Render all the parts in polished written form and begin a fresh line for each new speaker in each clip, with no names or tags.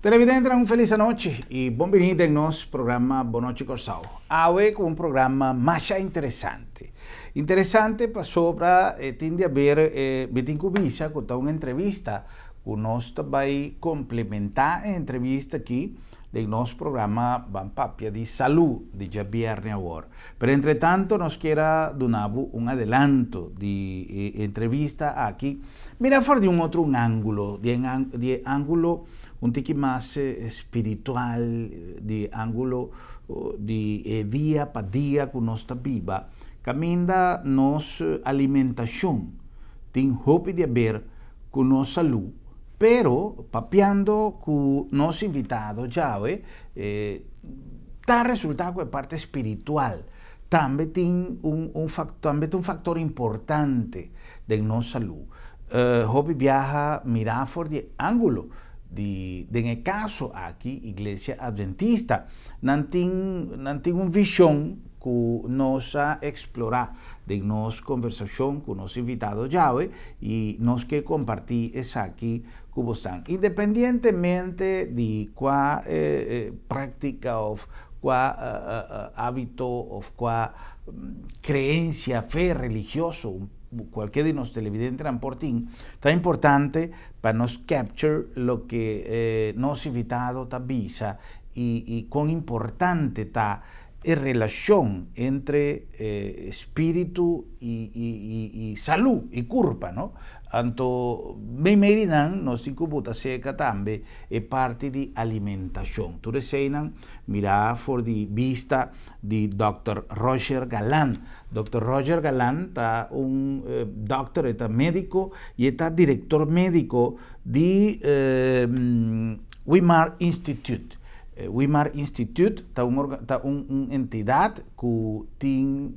Televidente, un felis anochi i bon biní den nos programa Bon Nochi Kòrsou. Awe ku un programa masha interesante. Interesante pasobra e tin di haber, mi tin ku bisa ku ta un entrevista ku nos ta bai komplementá e entrevista aki den nos programa Ban Papia di Salú di djabièrnè awor. Pero entretanto nos kier a duna bo un adelanto di e entrevista aki. Mira for di un otro un ángulo, di e ángulo un tiki mas spiritual, di e ángulo di e dia pa dia ku nos ta biba, kaminda nos alimentashon tin hopi di aber ku nos salú, pero papiando ku nos invitado djawe ta resultá ku e parti spiritual tambe tin un un tambe ta un faktor importante den nos salú. Hopi biaha mirá for di e ángulo di, den e kaso aki, Iglesia Adventista, nan tin nan tin un vishon ku nos a eksplorá den nos konversashon ku nos invitado djawe i nos ke kompartí esaki ku bosnan. Independientemente di kua práktika òf kua hábito òf kua kreensia, fe religioso, kualke di nos televidentenan por tin, ta importante pa nos capture loke nos invitado ta bisa i kon importante ta e relashon entre spiritu i salú i kurpa, no? Anto meimei di nan nos tin ku buta seka tambe e parti di alimentashon. Tur eseinan mirá for di bista di dòkter Roger Galan. Dòkter Roger Galan ta un dòkter, e ta médiko i e ta direktor médiko di Weimar Institute. Weimar Institute ta un ta un entidat ku tin,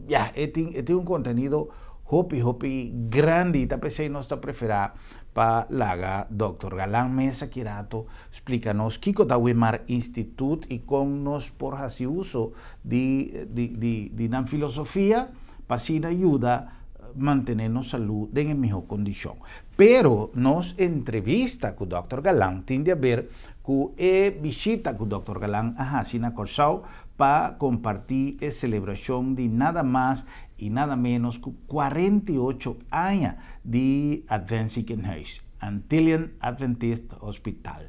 ya, e tin e tin un kontenido hopi hopi grandi i ta p'esei nos ta preferá pa laga dòkter Galan mes aki rato Splika nos kiko ta Weimar Instituut i kon nos por hasi uso di di nan filosofia pa asina yuda mantené nos salú den e mihó kondishon. Pero nos entrevista ku dòkter Galan tin di aber ku e bishita ku dòkter Galan a hasi na Kòrsou pa kompartí e selebrashon di nada mas i nada ménos ku 48 aña di Advent Ziekenhuis. Antillean Adventist Hospital,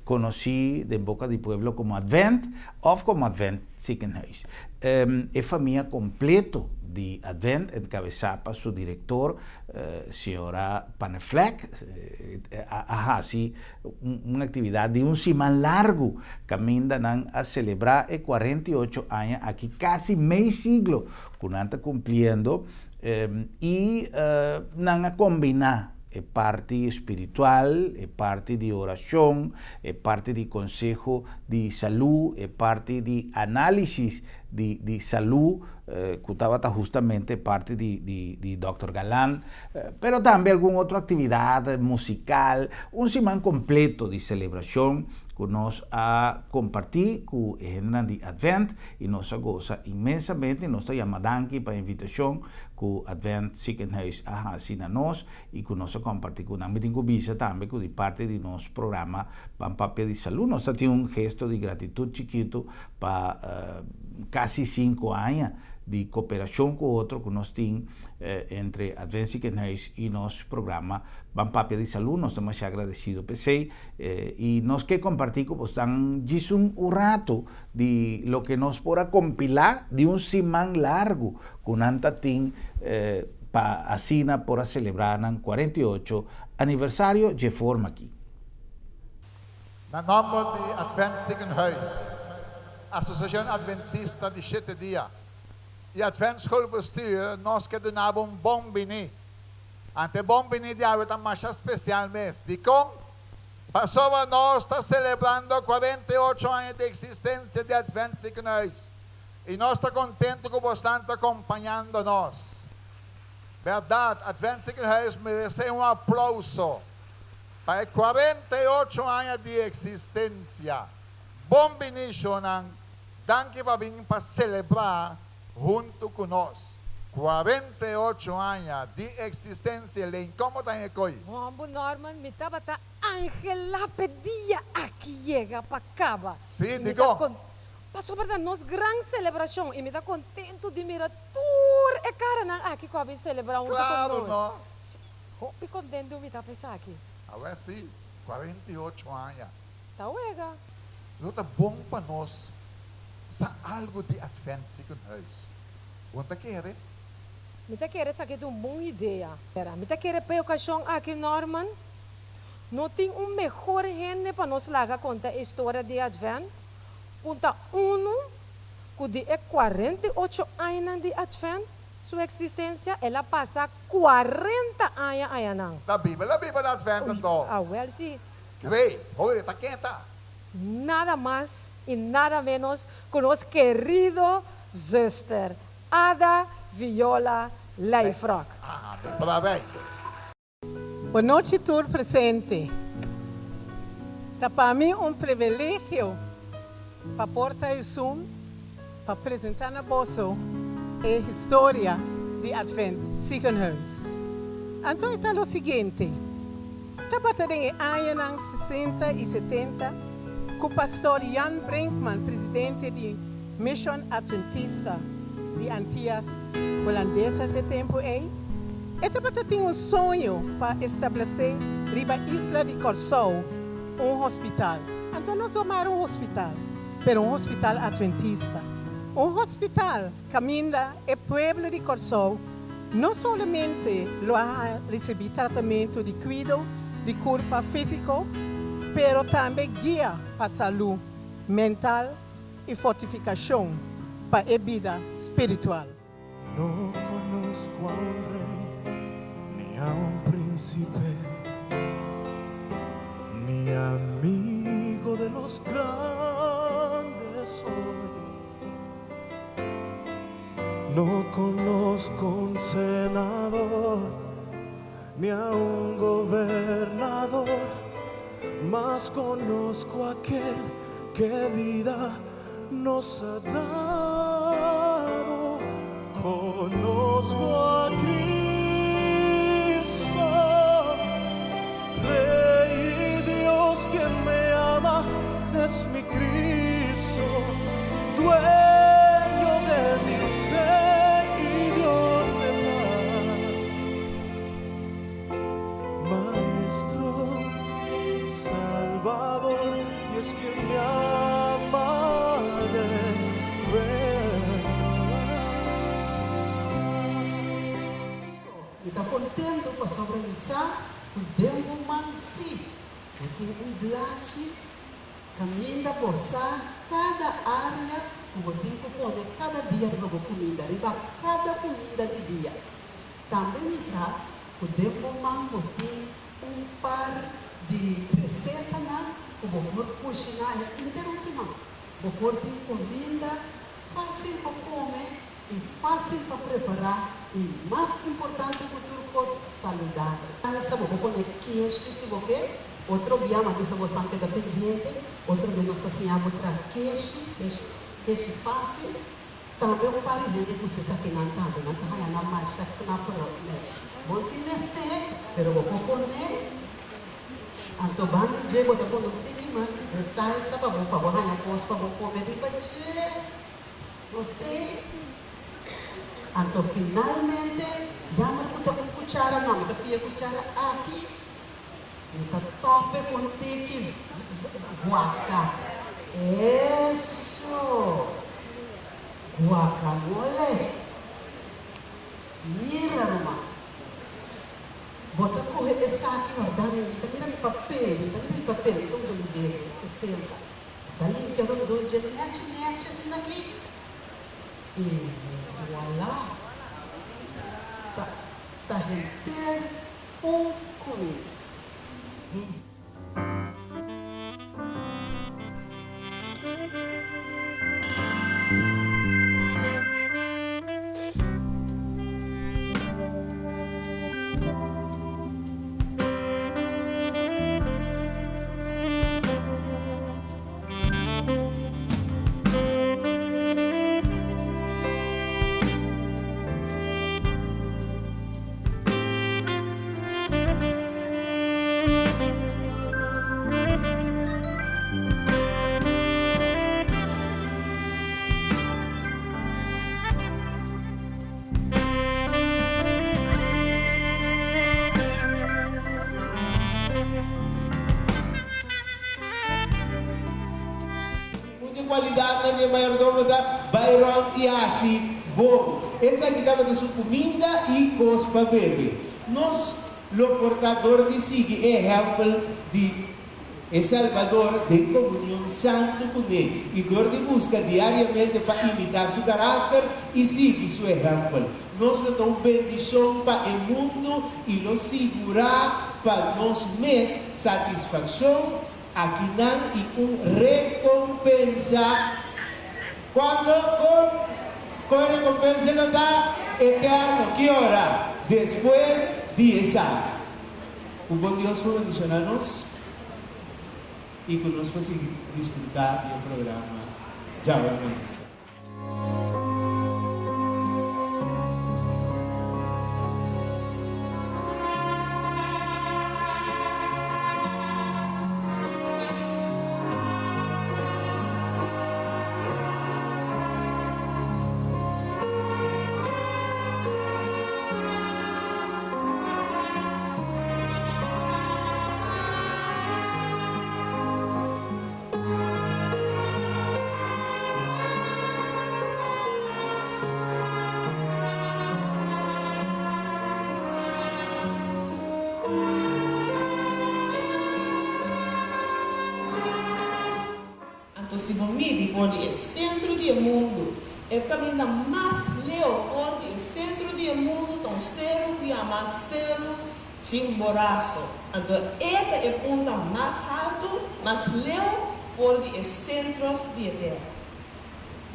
konosí den boka di pueblo komo Advent òf komo Advent Ziekenhuis. E famia kompleto di Advent, enkabesá pa su direktor, señora Panneflek, a hasi un aktividat di un siman largu kaminda nan a selebrá e 48 aña aki, kasi mei siglo ku nan ta kumpliendo. I nan a kombiná e parti spiritual, e parti di orashon, e parti di konseho di salú, e parti di análisis di di salú, ku tabata hustamente parti di di di dòkter Galan, pero tambe algun otro aktividat musikal, un siman kompleto di selebrashon ku nos a kompartí ku e hendenan di Advent. I nos a gosa inmensamente. Nos ta yama danki pa e invitashon ku Advent Ziekenhuis a hasi na nos i ku nos a kompartí ku nan. Mi tin ku bisa tambe ku di parti di nos programa Ban Papia di Salú nos ta tin un gesto di gratitut chikitu pa kasi sinku aña di koperashon ku otro ku nos tin entre Advent Ziekenhuis i nos programa Ban Papia di Salú. Nos ta masha agradesido p'esei i nos ke kompartí ku bosnan djis un ratu Di loke nos por a kompilá di un siman largu ku nan ta tin pa asina por a selebrá nan 48 aniversario dje forma aki.
Na nòmber di Advent Ziekenhuis, Asosiashon Adventista di Shete Dia i Advent Schoolbestuur nos ke duna bo un bon biní. Ante e bon biní di awe ta masha spesial mes. Dikon? Pasobra nos ta selebrando 48 aña di eksistensia di Advent Ziekenhuis i nos ta kontentu ku bosnan ta kompañando nos. Bèrdat, Advent Ziekenhuis meresé un aplouso pa e 48 aña di eksistensia. Bon bini, shownan! Danki pa bin pa selebrá huntu ku nos. 48 aña di eksistensia Leen, komo ta e koi?
Hombo Norman, mi tabata anhelá p'e dia aki yega pa kaba.
Sí,
I mi ta
dikon?
kon pasobra ta nos gran selebrashon i mi ta kontentu di mira tur e karanan aki ku a bin selebrá huntu ku
Klaru
nos.
no.
Sí, hopi kontentu mi ta pa esaki.
Awè sí, 48 aña.
Ta wega.
Lo ta bon pa nos sa algu di Advent Ziekenhuis. Bo ta kere?
Mi ta kere esaki ta un bon idea. Mi ta kere pa e okashon aki, Norman, no tin un mehor hende pa nos laga konta e historia di Advent ku ta unu ku di e 48 añanan di Advent su eksistensia el a pasa 40 aña ayanan.
Ta biba el a biba na Advent anto?
Awel si.
Cree, hoy ta keta.
Nada mas y nada menos cu nos querido zuster Ada Viola Lijfrock.
Bon nochi tur presente. Ta pa mi un privilegio pa por ta esun pa presenta na boso e historia di Advent Ziekenhuis. Anto e ta lo siguiente. Tabata den e añanan 60 i 70 ku Pastor Jan Brinkman, presidente di Mission Adventista di Antias Hulandesas e tempu ei, e tabata tin un soño pa establesé riba isla di Kòrsou un hospital. Anto nos lo mara un hospital, pero un hospital adventista. Un hospital Kaminda e pueblo di Kòrsou no solamente lo a risibí tratamentu di kuido di kurpa físiko, pero tambe guia pa salú mental i fortifikashon pa e bida spiritual.
No conozco a un rey ni a un príncipe, ni amigo de los grandes soy. No conozco un senador ni a un gobernador, mas conozco aquel que vida nos ha dado. Conozco a Cristo, Rey y Dios quien me ama, es mi Cristo, dueño de mi ser y Dios de paz. Maestro, Salvador, y es quien me ama de verdad.
Mi ta kontentu pasobra mi sa ku den bo man sí bo tin un blachi kaminda bo sa kada área ku bo tin ku pone kada dia riba bo kuminda, riba kada kuminda di dia. Tambe mi sa ku den bo man bo tin un par di resetanan ku bo por kushiná henter un siman. Bo por tin kuminda fásil pa kome i fásil pa prepará i mas importante ku tur kos, saludabel. Salsa bo por pone keshi si bo ke, otro bia ma bisa bo san keda pendiente, otro bia nos ta siña bo traha keshi, keshi fásil. Tambe un par di hende gusta esakinan tambe, nan ta haña nan masha knaperop mes. Bo no tin mester, pero bo por pone. Anto banda di dje bo ta pone un tiki mas di e salsa pa bo pa bo haña kos pa bo kome riba dje. Nos te. Anto finalmente, jammer ku ta un kuchara, no, mi ta fia kuchara aki, mi ta tope ku un tiki guaca. Eso! Guacamole! Mira ruman, bo ta kohe esaki warda mi, mi ta mira mi papel, mi ta mira mi papel, mi ta usa mi dede, despensa. Ta limpia rondó dje nechi nechi asina aki i voilà! Ta ta henter un kuminda.
kualidatnan di e mayordomo ta bai rònt i hasi bon. Esaki tabata su kuminda i kos pa bebe. Nos lo por ta dor di sigui e ehèmpel di e Salbador den komunion santu kuné i dor di buska diariamente pa imitá su karakter i sigui su ehèmpel. Nos lo ta un bendishon pa e mundu i lo sigurá pa nos mes satisfakshon akinan i un rekompensa. Kuando? Kon? Kon e rekompensa lo ta? Eterno. Ki ora? Despues di esaki. Ku bon Dios por bendishoná nos i ku nos por sigui disfrutá di e programa djawe mainta.
Anto si bo midi for di e sentro di e mundu, e kaminda mas leu for di e sentro di e mundu ta un seru ku yama Seru Chimborazo. Anto e ta e punta mas haltu, mas leu for di e sentro di e tera.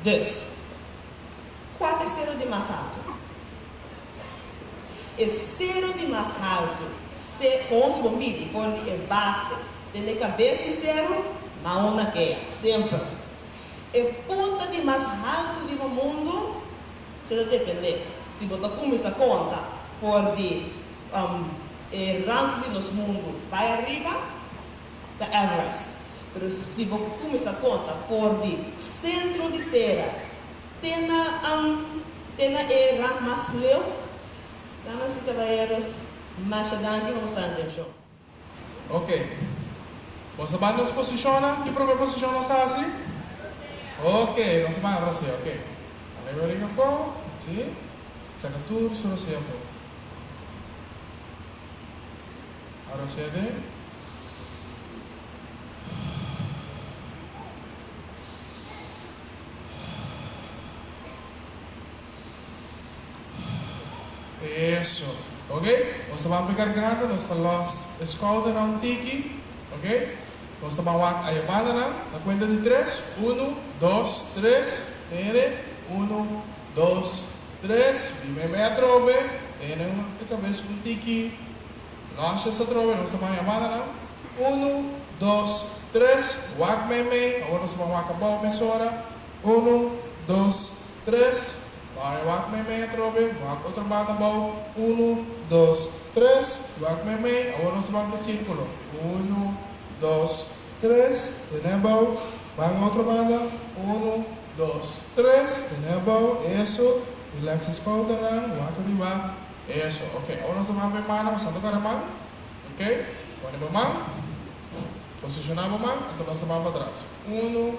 Dus, kua ta e seru di mas haltu? E seru di mas haltu, se, kon si bo midi for di e base te na e kabes di seru, Mauna Kea, semper. E punta di mas haltu riba mundu, se ta depende si bo ta kuminsá konta for di e rant di nos mundu bai ariba, ta Everest. Pero si bo kuminsá konta for di sentro di tera te na te na e rant mas leu, damas y caballeros, masha danki pa boso atencion.
Ok. Nos ta ban nos posishonnan. Ki promé posishon nos ta hasi? Ok, nos ta ban rosea. Ok. Ariba riba afó. Sí. Saka tur su rosea afó. A rosea aden. Eso. Ok. Nos ta ban p'e garganta, nos ta los e skoudernan un tiki. Ok. Nos ta ban wak aya bandanan na kuenta di tres. Unu, dos, tres. Tene. Unu, dos, tres. Bin meimei atrobe. Tene e kabes un tiki. Lòsjes atrobe. Nos ta ban aya bandanan. Unu, dos, tres. Wak meimei. Awor nos ta ban wak abou mesora. Unu, dos, tres. Bai wak meimei atrobe, wak otro banda abou. Unu, dos, tres. Wak meimei, awor nos ta ban ke sirkulo. Unu, dos, tres. Tene abou. Ban otro banda. Unu, dos, tres. Tene abou. Eso. Relax e skoudernan. Wak ariba. Eso. Oke, awor nos ta ban pa e mannan. Bo sa toka e man. Oke. Pone bo man. Posishoná bo man, anto nos ta ban patras. Unu,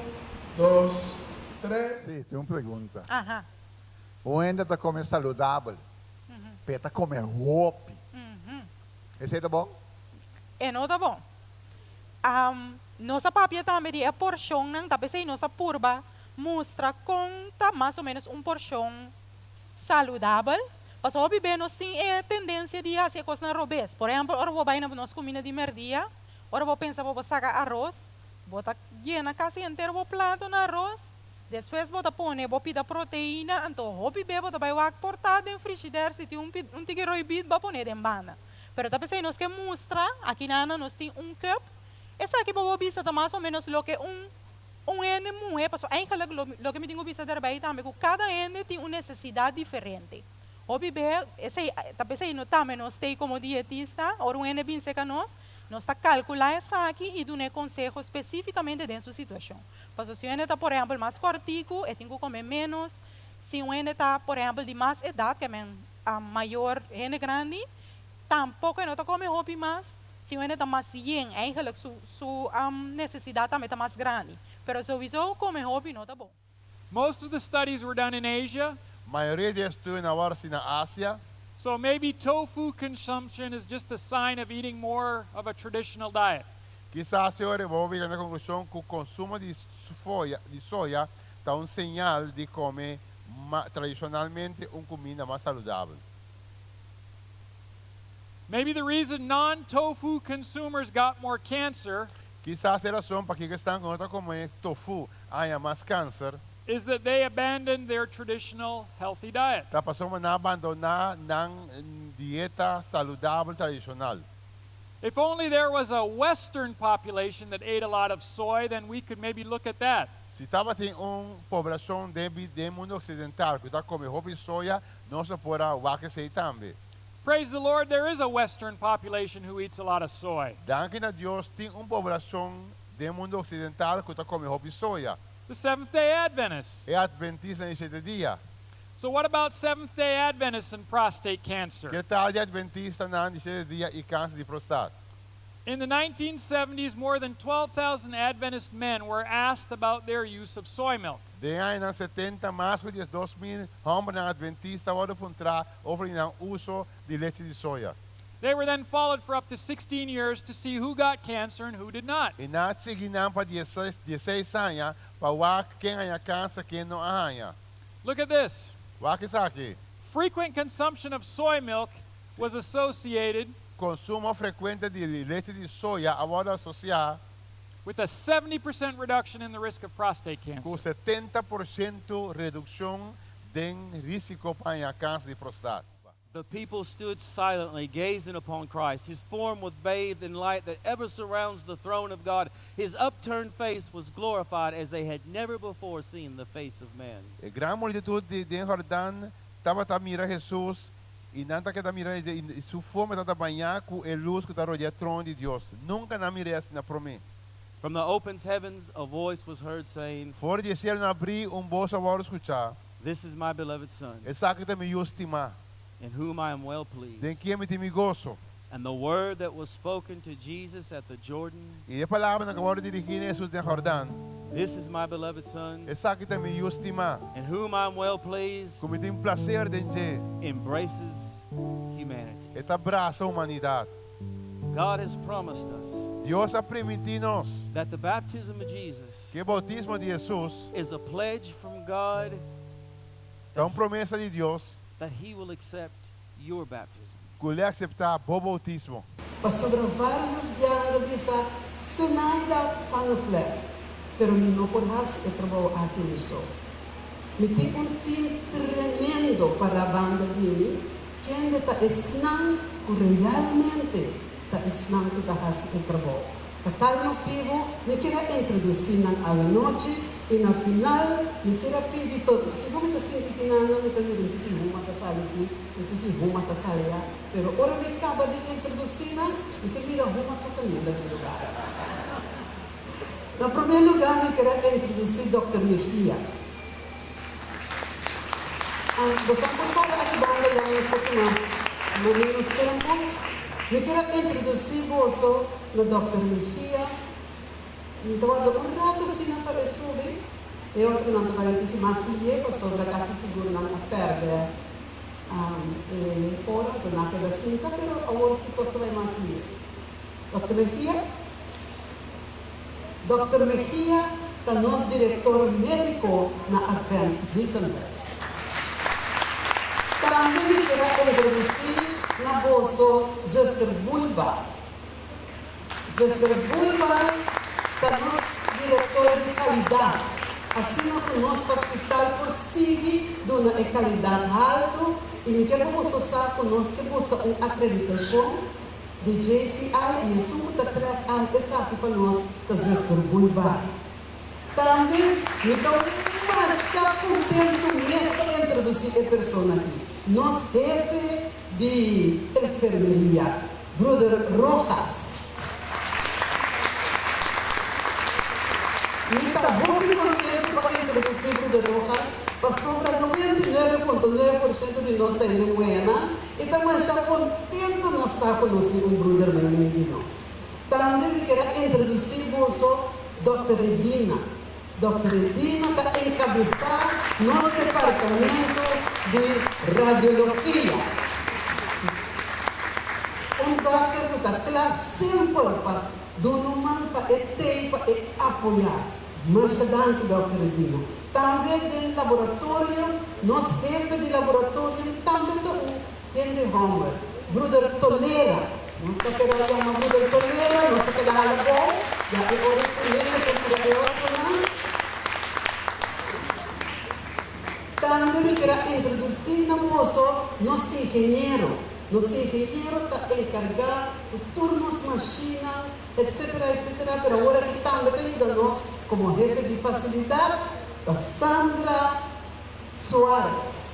dos, tres.
Sí, tin un pregunta.
Aha.
Un hende ta come saludabel, pero e ta come hopi. Esei ta bon?
E no ta bon. Nos a papia tambe di e porshonnan, ta p'esei nos a purba mustra kon ta mas o ménos un porshon saludabel. Pasobra hopi be nos tin e tendensia di hasi e kosnan robes. Por ehèmpel, ora bo bai na nos kuminda di mèrdia, ora bo pensa pa bo saka aros, Bo ta yena kasi henter bo plato na aros, despues bo ta pone bo pida proteina, anto hopi be bo ta bai wak por ta den frishider si tin un un tiki roibit bo a pone den banda. Pero ta p'esei nos ke mustra, aki nana nos tin un cup, esaki bo bo bisa ta mas o menos loke un un hende muhe, pasobra eigenlijk lo loke mi tin ku bisa derbei tambe ku kada hende tin un nesesidat diferente. Hopi be esei ta p'esei no tambe nos stay komo dietista, ora un hende bin seka nos, Nos ta kalkulá esaki i dun'é konseho spesífikamente den su situashon. Pasobra si un hende ta, por ehèmpel, mas kòrtiku, e tin ku kome ménos. Si un hende ta, por ehèmpel, di mas edat, ke men mayor, hende grandi, tampoko e no ta kome hopi mas. Si un hende ta mas yen, eigenlijk su su nesesidat tambe ta mas grandi. Pero sowieso kome hopi no ta bon.
Most of the studies were done in Asia.
Mayoria di estudionan a wòrdu hasí na Asia.
So maybe tofu consumption is just a sign of eating more of a traditional diet.
Kisas awor bo ta yega na konklushon ku konsumo di soya, di soya ta un señal di kome tradishonalmente un kuminda mas saludabel.
Maybe the reason non-tofu consumers got more cancer
Kisas e rason pakiko esnan ku no ta kome tofu a haña mas kanser
is that they abandoned their traditional healthy diet.
Ta pasobra nan a bandoná nan dieta saludabel tradishonal.
If only there was a Western population that ate a lot of soy, then we could maybe look at that.
Si tabatin un poblashon den mundu oksidental ku ta kome hopi soya, nos por a wak esei tambe.
Praise the Lord, there is a Western population who eats a lot of soy.
Danki na Dios, tin un poblashon den mundu oksidental ku ta kome hopi soya.
The Seventh Day Adventists.
E Atventistanan di Shete Dia.
So, what about Seventh Day Adventists and prostate cancer?
Ke tal di Atventistanan di Shete Dia i kanser di prostat?
In the 1970s, more than 12,000 Adventist men were asked about their use of soy milk.
Den añanan 70, mas ku 12 mil hòmbernan atventista a wòrdu puntrá over nan uso di lechi di soya.
They were then followed for up to 16 years to see who got cancer and who did not.
I nan a sigui nan pa 16 aña pa wak ken a haña kanser, ken no a haña.
Look at this.
Wak esaki.
Frequent consumption of soy milk was associated
Konsumo frekuente di lechi di soya a wòrdu asosiá
with a 70% reduction in the risk of prostate
ku
cancer.
70% redukshon den rísiko pa kanser di prostat.
The people stood silently, gazing upon Christ. His form was bathed in light that ever surrounds the throne of God. His upturned face was glorified as they had never before seen the face of man.
E gran multitut den Hordan tabata mira Hesus i nan ta keda mira i su forma tabata bañá ku e lus ku ta rodia trono di Dios. Nunka nan a mir'é asina promé.
From the open heavens, a voice was heard saying,
For di shelu a habri un bos a wòrdu skuchá.
"This is my beloved Son,
Esaki ta mi yu stimá.
In whom I am well pleased."
Den ken mi tin mi goso.
And the word that was spoken to Jesus at the Jordan,
I e palabra ku a wòrdu dirigí na Hesus den Hordan.
"This is my beloved Son,
Esaki ta mi yu stimá.
In whom I am well pleased,"
Ku mi tin plaser den dje.
Embraces humanity.
E ta brasa humanidat.
God has promised us
Dios a primintí nos
that the baptism of Jesus
ku e boutismo di Hesus
is a pledge from God
ta un promesa di Dios
that He will accept your baptism.
Ku lo e aseptá bo boutismo.
Pasobra vários biaha bisa Senaida Panneflek, pero mi no por hasi e trabou aki mi so. Mi tin un tim tremendo pa banda di mi, kende ta esnan ku realmente ta esnan ku ta hasi e trabou. Pa tal motibu, mi ke introdusí nan anochi i na final mi ke pidi so segun mi ta sinti ku nan mi ta mira un tiki huma ta sali aki, un tiki huma ta sali aya, pero ora mi kaba di introdusí nan, mi ta mira huma tur kaminda di lugá. Na promé lugá mi ke introdusí Dr. Mejia. Ah, bo por para aki banda ya nos por tuma ménos tempu. Mi ke introdusí boso na Dr. Mejia. Anto, un ratu asina pa e subi. E otronan ta bai un tiki mas lihé, pasobra kasi sigur nan a pèrdè e ora, anto nan a keda sinta, pero awor si kos ta bai mas lihé. Dr. Mejia? Dr. Mejia ta nos direktor médiko na Advent Ziekenhuis. Tambe mi ke introdusí na boso Zuster Bulba. Zuster Bulba ta nos direktor di kalidat. Asina ku nos hospital por sigui duna e kalidat haltu i mi ke boso sa ku nos ke buska un akreditashon di JCI i esun ku ta trèk aan esaki pa nos ta Zuster Bulba. Tambe mi ta masha kontentu mes pa introdusí e persona aki. Nos hefe di enfermeria, Broeder Rojas. Mi ta hopi kontentu pa introdusí Broeder Rojas pasobra 99.9% di nos ta hende muhé i ta masha kontentu nos ta ku nos tin un broeder meimei di nos. Tambe mi ke introdusí boso Dr. Redina. Dòkter Edina ta enkabesá nos departamento di radiologia. Un dòkter ku ta kla semper pa duna un man pa e tei pa e apoyá. Masha danki Dòkter Edina. Tambe den laboratorio nos hefe di laboratorio tambe ta un hende hòmber, Bruder Tolera. Nos ta keda yama Bruder Tolera, nos ta keda hala bou, ya e ora ku hende ta mira e otronan. Tambe mi kier a introdusí na boso nos ingeniero. Nos ingeniero ta enkargá ku tur nos mashinnan, etcetera, etcetera, pero awor aki tambe ta yuda nos komo hefe di fasilidat, ta Sandra Suarez.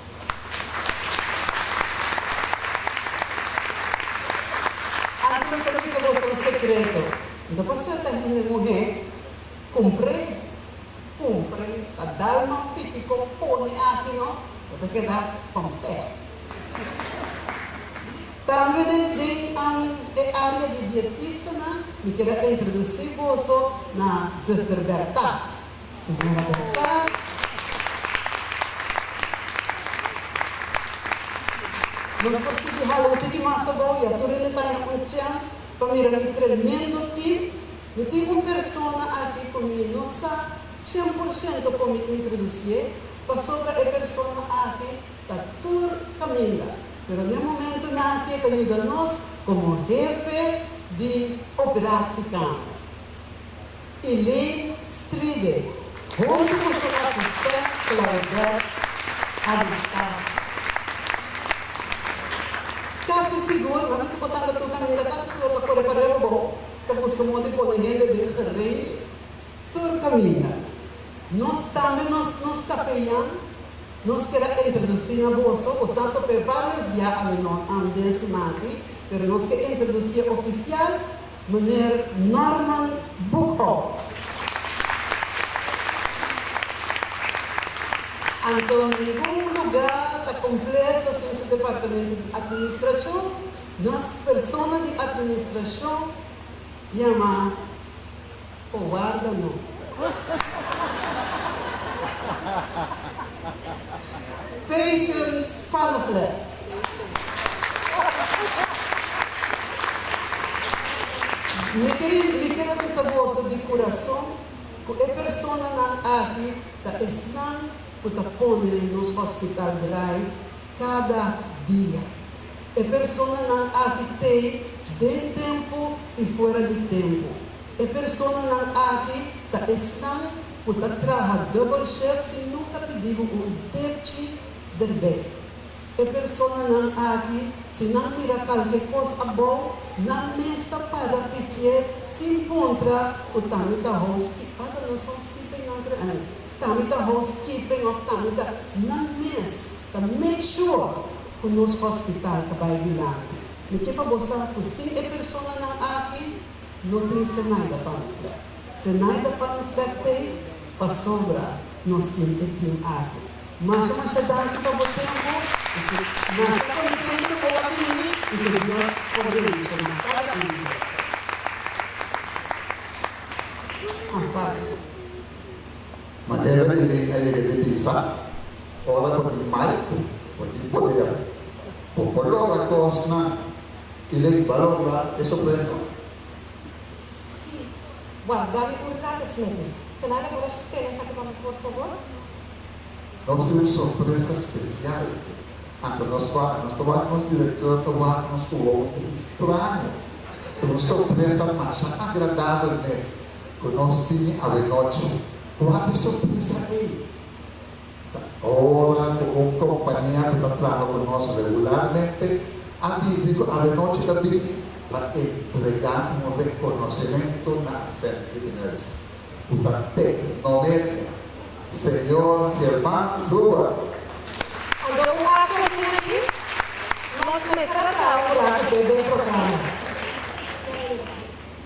Anto mi ta bisa boso un sekreto, no ta por seta hende muhé kumpr'é, kumpr'é, ta dal man piki kon pone aki no, bo ta keda van pèg. Tambe den den e área di dietistanan mi kier a introdusí boso na Zuster Bertat. Señora Bertat. Nos por sigui hala un tiki mas abou i a tur hende taña un chèns pa mira mi tremendo team. Mi tin un persona aki ku mi no sa 100% kon mi introdusié, pasobra e persona aki ta tur kaminda, pero n'e momentunan aki e ta yuda nos komo hefe di operatiekamer. Elaine Stribe, huntu ku su asistent Claudette Anastasia. Kasi sigur, mi a bisa boso anda tur kaminda, kasi sigur ta kore pa reba bo, ta buska moda di pone hende den gerei tur kaminda. Nos tambe nos nos kapeyan, nos kier a introdusí na boso, bo sa top'é vários bia awe no den siman aki, pero nos ke introdusié ofisial Meneer Norman Boekhout. Anto ningun lugar ta completo sin su departamento di administracion. Nos persona di administracion yama o warda no. Patience Panneflek. Mi kere mi kere bisa boso di kurason ku e personanan aki ta esnan ku ta pone nos hospital drai kada dia. E personanan aki t'ei den tempu i fuera di tempu. E personanan aki ta esnan ku ta traha dubbel shift sin nunka pidi bo un depchi derbei. E personanan aki, si nan mira kalke kos abou, nan mes ta para pikié sin puntra ku tami ta housekeeping, ata nos housekeeping nan kre, ai, tami ta housekeeping òf tami ta, nan mes ta make sure ku nos hospital ta bai dilanti. Mi ke pa bo sa ku sin e personanan aki, No tin Zenaida Panneflek. Zenaida Panneflek t'ei pasobra nos tin e team aki. Masha masha danki pa bo tempu i ku masha kontento ku bo a bini i ku Dios por bendiciona kada un di boso. Amparo.
Manera Elaine a yega di bisa, Ora bo tin mic, bo tin poder. Bo por logra kosnan. Elaine, bo a logra e sorpresa?
Sí. Warda mi un rato, Smitty. Fernanda, bo ta spera esaki pa mi, por favor?
Nos tin un sorpresa spesial. Anto nos wak, nos ta wak nos direktor ta wak nos ku wowo di straño. Ta un sorpresa masha agradabel mes ku nos tini awenochi. Kua ta e sorpresa ei? Ta ora ku un kompania ku ta traha ku nos regularmente a disdi ku awenochi ta bin pa entregá un rekonosementu na Advent Ziekenhuis ku ta Tecnomedia, Señor German Gruber.
Anto un acto asina aki nos mester a traha un rato p'e den programa.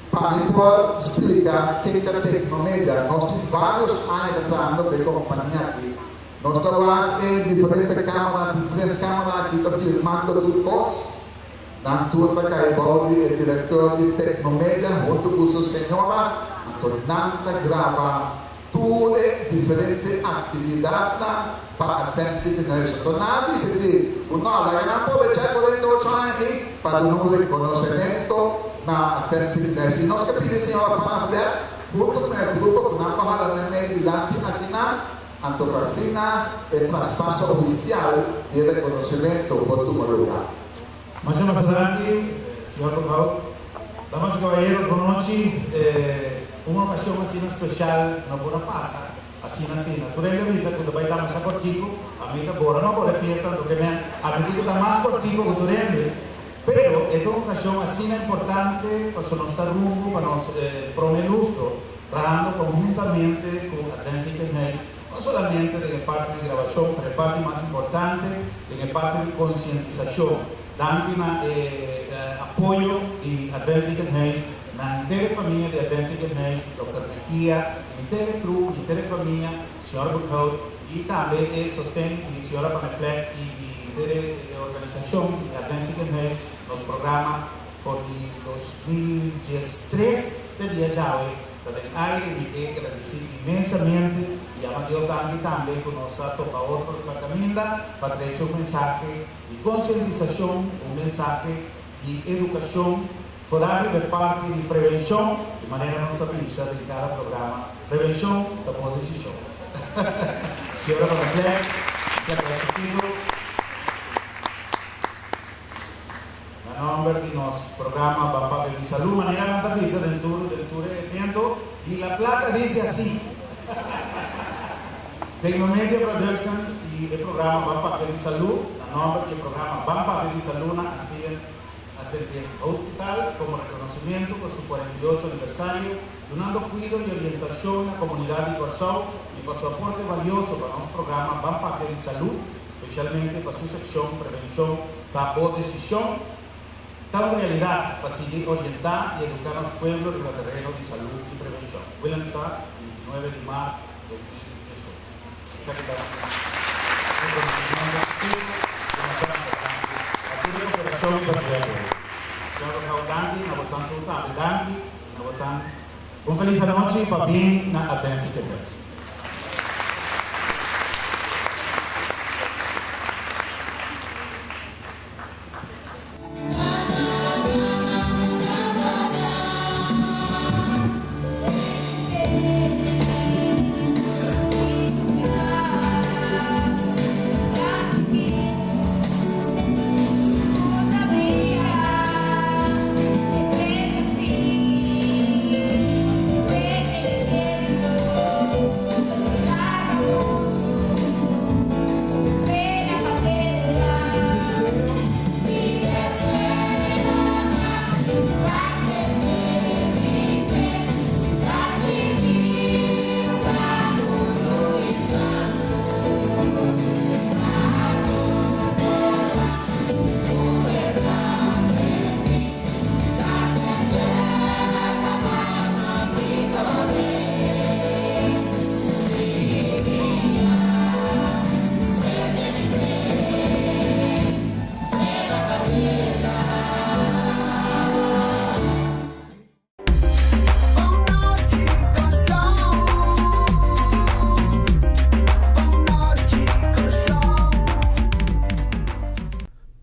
Pa mi por splika ken ta Tecnomedia, nos tin varios aña ta trahando ku e kompania aki. Nos ta wak e diferente kameranan, tin tres kamera aki ta filmando tur kos. Nan tur ta kai bou di e direktor di Tecnomedia huntu ku su señora, anto nan ta graba. tur e diferente aktividatnan pa Advent Ziekenhuis. Anto nan a disidí ku no, laga nan probechá e 48 aña akí pa duna un rekonosementu na Advent Ziekenhuis. I nos ke pidi señora Panneflek huntu ku e grupo ku nan por hala nan mei dilanti akinan, anto pa asina e traspaso ofisial di e rekonosementu por tuma lugá.
Masha masa danki, señor Boekhout. Damas y caballeros, bon nochi. Un ocasion asina special no por a pasa asina asina. Tur hende a bisa cu ta bay ta masha cortico. Ami ta bora no bora e fiesta, anto ke mi a admiti cu ta mas cortico cu tur hende. Pero e ta un ocasion asina importante pasobra nos ta rumbo pa nos prome lustro trahando conhuntamente cu Advent Ziekenhuis, no solamente den e parti di grabacion, pero e parti mas importante den e parti di concientisacion. Danki na e apoyo di Advent Ziekenhuis, na henter e famia di Advent Ziekenhuis, Dòkter Mejia, henter e crew, henter e famia, Señor Boekhout y tambe e sosten di Señora Panneflek y di henter e organisacion di Advent Ziekenhuis. Nos programa for di 2013 te dia djawe ta den aire y mi ke gradisi inmensamente y yama Dios danki tambe cu nos a topa otro riba caminda pa trece un mensahe di konsientisashon, un mensahe di edukashon forá riba e parti di prevenshon, di manera nos a bisa den kada programa, prevenshon ta bon desishon. Señora Van der Vlek, mi ta agradesido na nomber di nos programa Ban Papia di Salú, manera nan ta bisa den tur den tur e evento, y la plaka dice así. Tecnomedia Productions y e programa Ban Papia di Salú, na nomber di e programa Ban Papia di Salú na Antillen Adventist Hospital como reconocimiento pa su 48 aniversario, dunando cuido y orientacion na comunidad di Corsou y pa su aporte valioso pa nos programa Ban Papia di Salú, specialmente pa su seccion Prevencion ta bo decision, ta un realidad pa sigui orienta y educa nos pueblo riba tereno di salú y prevencion. Willemstad, 29 di maart 2018. Esaki ta un reconocimiento chiquito cu nos a manda danki pa tur e cooperacion y pa tur e apoyo. Señor Rocao danki, na bosan tur tambe danki y na bosan un feliz anochi pa bin na Advent Ziekenhuis.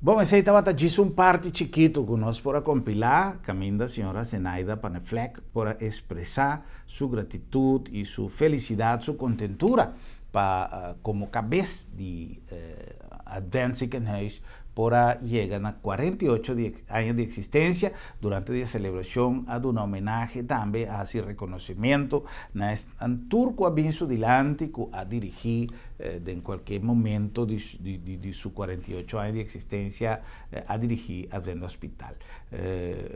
Bon, esei tabata djis un parti chikitu ku nos por a kompilá kaminda señora Zenaida Panneflek por a ekspresá su gratitut i su felisidat, su kontentura pa komo kabes di Advent Ziekenhuis por a yega na 48 di aña di eksistensia. Durante di e selebrashon a duna homenahe tambe a hasi rekonosementu na esnan tur ku a bin su dilanti ku a dirigí den kualke momento di di su 48 aña di eksistensia a dirigí Advent Hospital.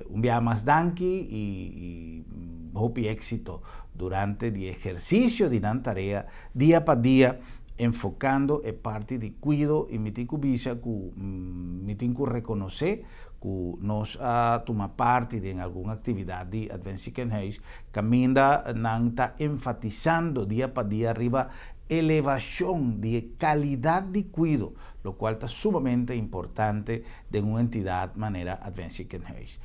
Un biaha mas danki i hopi éksito durante di ehersisio di nan tarea dia pa dia enfocando e parti di cuido y mi tin cu bisa cu mi tin cu reconoce cu nos a tuma parti den algun actividad di Advent Ziekenhuis caminda nan ta enfatisando dia pa dia riba. elevashon di e kalidat di kuido, lokual ta sumamente importante den un entidat manera Advent Ziekenhuis.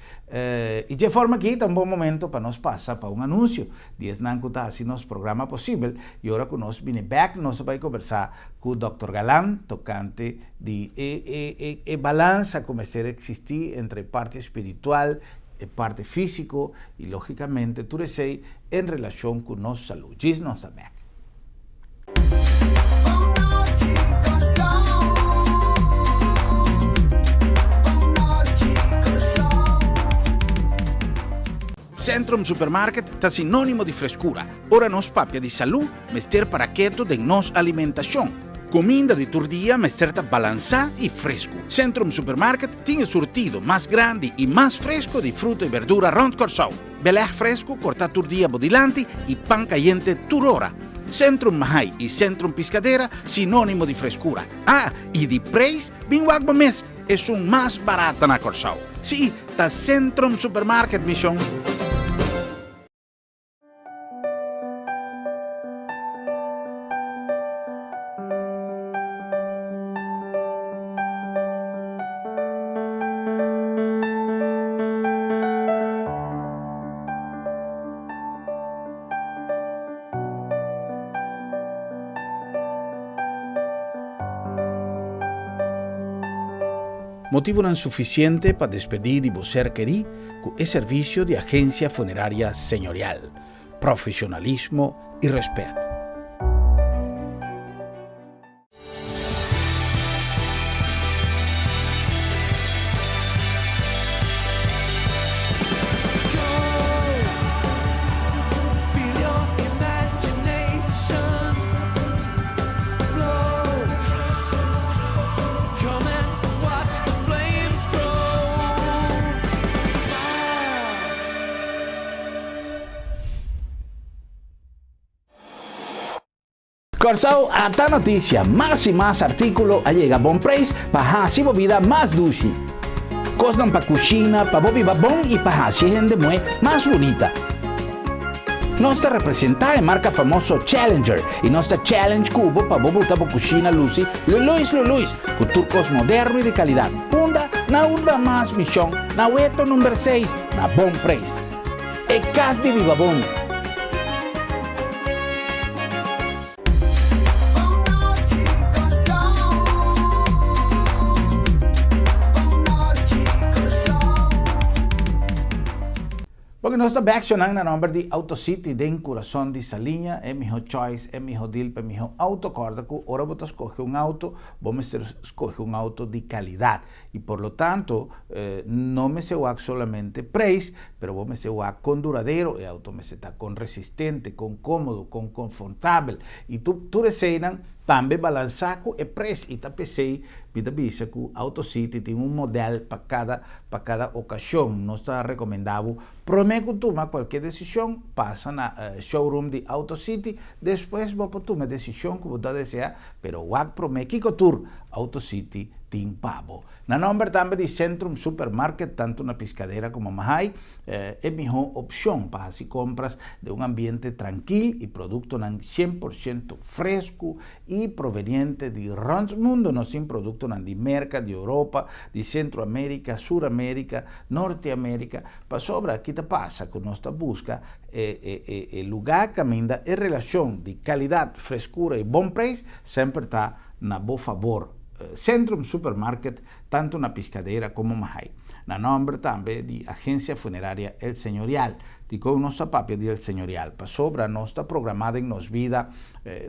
I dje forma aki ta un bon momento pa nos pasa pa un anunsio di esnan ku ta hasi nos programa posibel i ora ku nos bini bèk nos ta bai kombersá ku Dòkter Galan tokante di e e e balansa ku mester eksistí entre e parti spiritual, e parti físiko i lógikamente tur esei en relashon ku nos salú. Djis nos ta bèk. Centrum Supermarket ta sinónimo di freskura. Ora nos papia di salú, mester para ketu den nos alimentashon. Kuminda di tur dia mester ta balansá i fresku. Centrum Supermarket tin e surtido mas grandi i mas fresku di fruta i berdura rònt Kòrsou. Belèg fresku kortá tur dia bo dilanti i pan kayente tur ora. Centrum Mahai i Centrum Piscadera sinónimo di freskura. Ah, i di preis, bin wak bo mes, esun mas barata na Kòrsou. Sí, ta Centrum Supermarket, mi shon. Motivonan sufisiente pa despedí di bo ser kerí ku e servisio di Agensia Funeraria Señorial. Profesionalismo i rèspèt. Kòrsou ata notisia, mas i mas artíkulo a yega bon preis pa hasi bo bida mas dushi. Kosnan pa kushina, pa bo biba bon i pa hasi e hende muhé mas bunita. Nos ta representá e marka famoso Challenger i nos ta challenge ku bo pa bo buta bo kushina lusi luluis luluis ku tur kos moderno i di kalidat. Unda? Na unda mas mishon? Na Weto number seis, na bon preis. E kas di biba bon. Porque nos ta bek shonnan na nomber di Auto City den curason di Saliña, e miho choice, e miho deal pa e miho auto. Corda cu ora bo ta scoge un auto, bo mester scoge un auto di calidad y por lo tanto no mester wak solamente prijs, pero bo mester wak con duradero e auto mester ta, con resistente, con comodo, con confortabel y tur eseynan Tambe balansá ku e pres i ta p'esei mi ta bisa ku Auto City tin un modèl pa kada pa kada okashon. Nos ta rekomendá bo promé ku tuma kualke desishon pasa na showroom di Auto City, despues bo por tuma e desishon ku bo ta deseá, pero wak promé kiko tur Auto City tin pa bo. Na nòmber tambe di Centrum Supermarket tantu na Piscadera komo Mahaai, E mihó opshon pa hasi kompras den un ambiente trankil i produktonan 100% fresku i proveniente di rònt mundu. Nos tin produktonan di Merka, di Europa, di Sentroamerika, Suramérika, Norteamerika. Pasobra ki ta pasa ku nos ta buska e e lugá kaminda e relashon di kalidat, freskura i bon preis semper ta na bo fabor. Centrum Supermarket tantu na Piscadera komo Mahaai. Na nòmber tambe di Agencia Funeraria El Señorial. Dikon nos ta papia di El Señorial? Pasobra nos ta programá den nos bida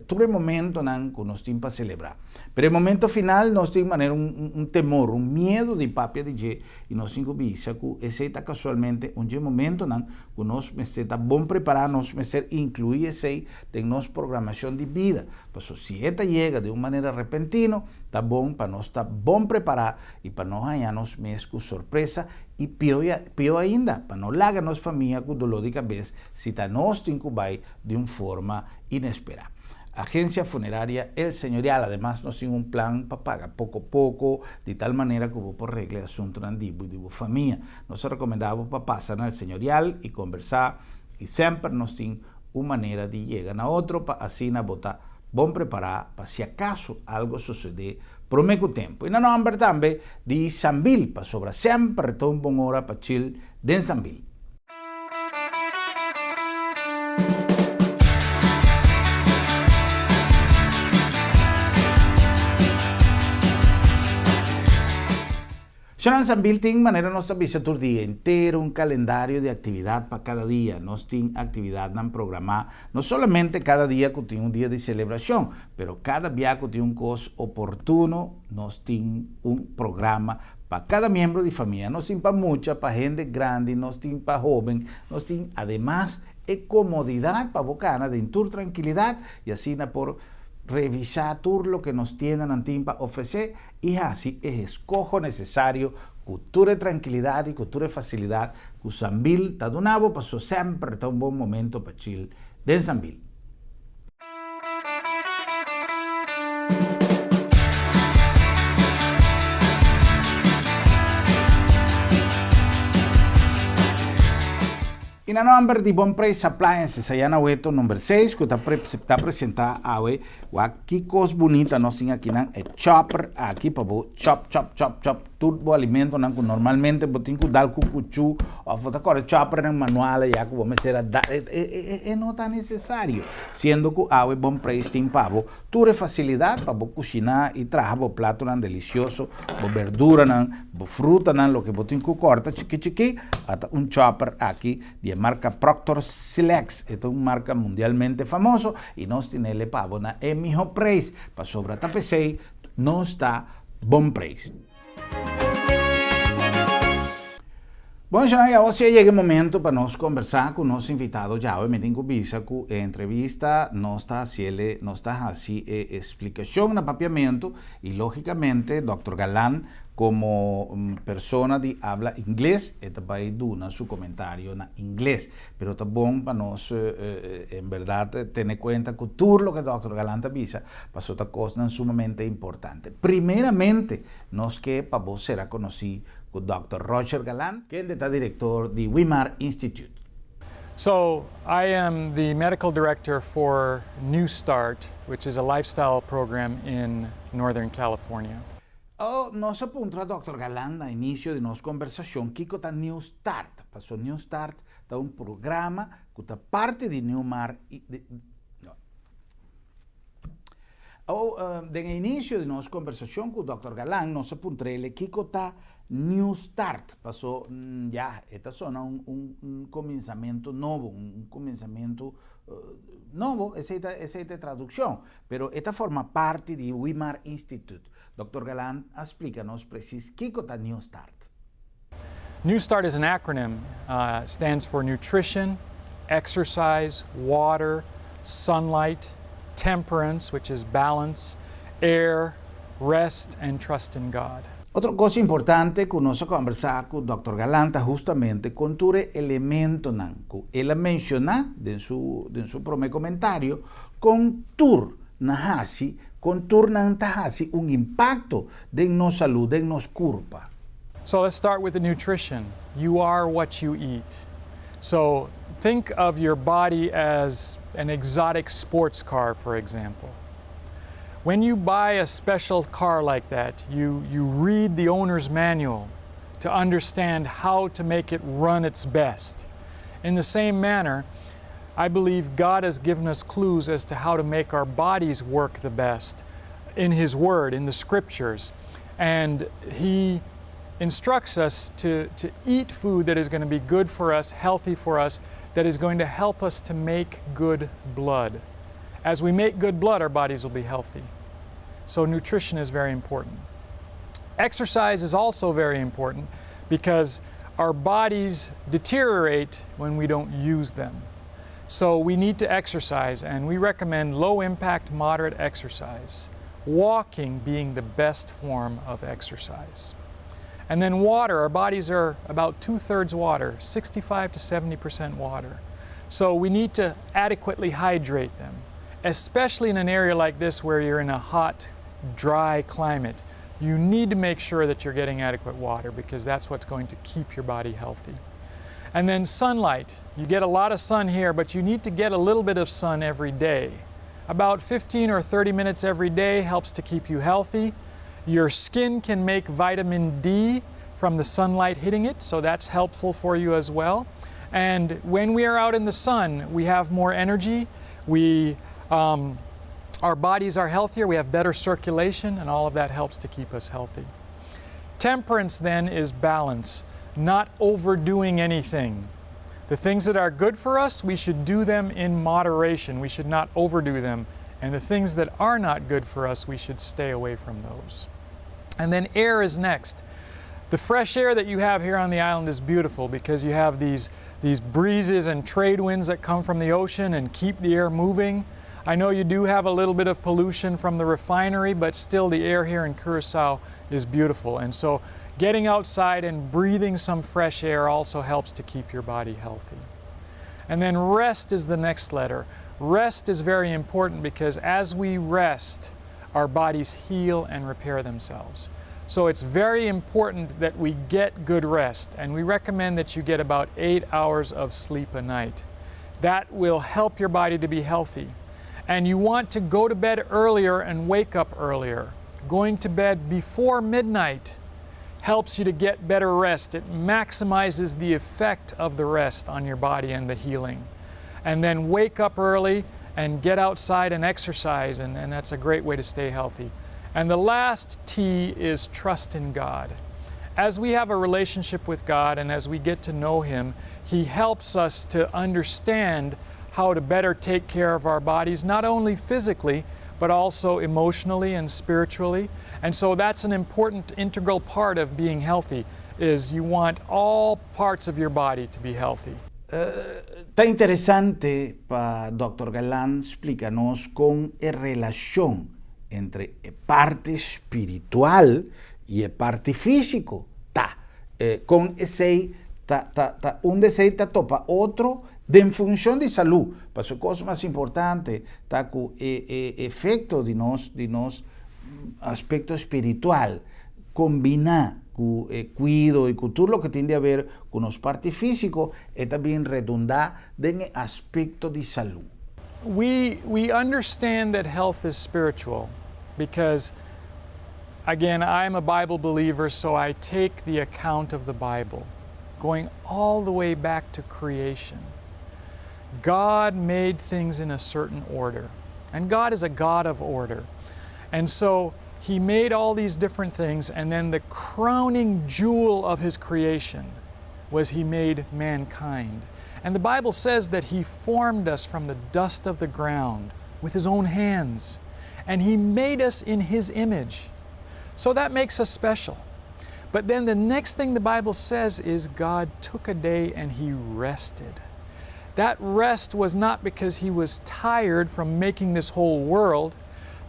tur e momentonan ku nos tin pa selebrá. Pero e momento final nos tin manera un un temor, un miedu di papia di dje i nos tin ku bisa ku esei ta kasualmente un dje momentonan ku nos mester ta bon prepará, nos mester inkluí esei den nos programashon di bida. Pasobra si e ta yega di un manera repentino, ta bon pa nos ta bon prepará i pa no haña nos mes ku sorpresa i pió ainda, pa no laga nos famia ku doló di kabes si ta nos tin ku bai di un forma inesperá. Agencia Funeraria El Señorial ademas nos tin un plan pa paga poko poko di tal manera ku bo por regla e asuntunan di bo i di bo famia. Nos ta rekomendá bo pa pasa na El Señorial i kombersá i semper nos tin un manera di yega na otro pa asina bo ta. bon prepará pa si akaso algo sosodé promé ku tempu. I na nòmber tambe di Sambil, pasobra semper ta un bon ora pa chil den Sambil. Sharon Sambil tin, manera nos ta bisa tur dia entero, un calendario di actividad pa cada dia. Nos tin actividadnan programa no solamente cada dia cu tin un dia di celebracion, pero cada bia cu tin un cos oportuno nos tin un programa pa cada miembro di famia. Nos tin pa mucha, pa hende grandi, nos tin pa hoben, nos tin ademas e comodidad pa bo cana den tur trankilidad y asina por revisa tur loke nos tiendanan tin pa ofrece i hasi e eskoho nesesario ku tur e trankilidat i ku tur e fasilidat ku Sambil ta duna bo paso semper ta un bon momento pa chil den Sambil. I na nòmber di Bon Preis Appliances aya na Weto number seis ku ta ta presentá awe. Wak ki kos bunita nos tin akinan, e chopper aki pa bo chop chop chop chop tur bo alimentonan ku normalmente bo tin ku dal ku kuchú òf bo ta kòrda choppernan manual ya ku bo mester a dal e no ta nesesario siendo ku awe Bon Preis tin pa bo tur e fasilidat pa bo kushiná i traha bo platonan delisioso, bo berduranan, bo frutanan loke bo tin ku kòrta chiki chiki ata un chopper aki Di e marka Proctor Silex, e ta un marka mundialmente famoso i nos tinel e pa bo na e miho preis, pasobra ta p'esei nos ta Bon Preis. Bon shana, i awor si a yega e momento pa nos kombersá ku nos invitado djawe. Mi tin ku bisa ku e entrevista nos ta hasiel, nos ta hasi e esplikashon na papiamentu i lógikamente Dòkter Galan Como persona di habla ingles e ta bay duna su comentario na ingles, pero ta bon pa nos en berdad tene cuenta cu tur loke Dòkter Galan ta bisa, paso ta cosnan sumamente importante. Primeramente nos ke pa bo sera conoci cu Dòkter Roger Galan, kende ta director di Weimar Institute.
So, I am the medical director for New Start, which is a lifestyle program in Northern California.
Oh, nos a puntra Dòkter Galan na inisio di nos kombersashon kiko ta New Start. Paso New Start ta un programa ku ta parti di New Mar i di, no. Oh, den e inisio di nos kombersashon ku Dòkter Galan nos a puntr'el kiko ta New Start. Paso, ya, e ta sona un, un, un kuminsamentu nobo, un kuminsamentu nobo, esei ta, esei ta e tradukshon. Pero e ta forma parti di Weimar Institute. Dòkter Galan a splika nos presis kiko ta New Start.
New Start is an acronym, stands for Nutrition, Exercise, Water, Sunlight, Temperance, which is balance, Air, Rest and Trust in God.
Otro kos importante ku nos a kòmbersá ku Dòkter Galan ta hustamente kon tur e elementonan ku el a menshoná den su den su promé komentario, kon tur na hasi, kon tur nan ta hasi un impakto den nos salú, den nos kurpa.
So let's start with the nutrition. You are what you eat. So think of your body as an exotic sports car, for example. When you buy a special car like that, you, you read the owner's manual to understand how to make it run its best. In the same manner, I believe God has given us clues as to how to make our bodies work the best in His Word, in the Scriptures. And He instructs us to, to eat food that is going to be good for us, healthy for us, that is going to help us to make good blood. As we make good blood, our bodies will be healthy. So, nutrition is very important. Exercise is also very important because our bodies deteriorate when we don't use them. So we need to exercise, and we recommend low impact, moderate exercise, walking being the best form of exercise. And then water, our bodies are about two thirds water, 65 to 70% water. So we need to adequately hydrate them, especially in an area like this where you're in a hot, dry climate. You need to make sure that you're getting adequate water because that's what's going to keep your body healthy. And then sunlight. You get a lot of sun here, but you need to get a little bit of sun every day. About 15 or 30 minutes every day helps to keep you healthy. Your skin can make vitamin D from the sunlight hitting it, so that's helpful for you as well. And when we are out in the sun, we have more energy, we, our bodies are healthier, we have better circulation, and all of that helps to keep us healthy. Temperance then is balance, not overdoing anything. The things that are good for us, we should do them in moderation. We should not overdo them. And the things that are not good for us, we should stay away from those. And then air is next. The fresh air that you have here on the island is beautiful because you have these, these breezes and trade winds that come from the ocean and keep the air moving. I know you do have a little bit of pollution from the refinery, but still the air here in Curacao is beautiful. And so getting outside and breathing some fresh air also helps to keep your body healthy. And then rest is the next letter. Rest is very important because as we rest, our bodies heal and repair themselves. So it's very important that we get good rest, and we recommend that you get about 8 hours of sleep a night. That will help your body to be healthy. And you want to go to bed earlier and wake up earlier. Going to bed before midnight helps you to get better rest. It maximizes the effect of the rest on your body and the healing. And then wake up early and get outside and exercise, and, and that's a great way to stay healthy. And the last T is trust in God. As we have a relationship with God and as we get to know Him, He helps us to understand how to better take care of our bodies, not only physically, but also emotionally and spiritually. And so that's an important integral part of being healthy is you want all parts of your body to be healthy.
Ta interesante pa Dr. Galan splika nos kon e relashon entre e parti spiritual i e parti físiko ta. Kon esei ta ta ta unda esei ta topa otro den funshon di salú. Pasobra e kos mas importante ta ku e e efekto di nos di nos aspekto spiritual kombiná ku e kuido i ku tur loke tin di haber ku nos parti físiko e ta bin redundá den e aspekto di salú.
We we understand that health is spiritual because again I'm a Bible believer so I take the account of the Bible going all the way back to creation. God made things in a certain order. And God is a God of order. And so He made all these different things, and then the crowning jewel of His creation was He made mankind. And the Bible says that He formed us from the dust of the ground with His own hands, and He made us in His image. So that makes us special. But then the next thing the Bible says is God took a day and He rested. That rest was not because He was tired from making this whole world.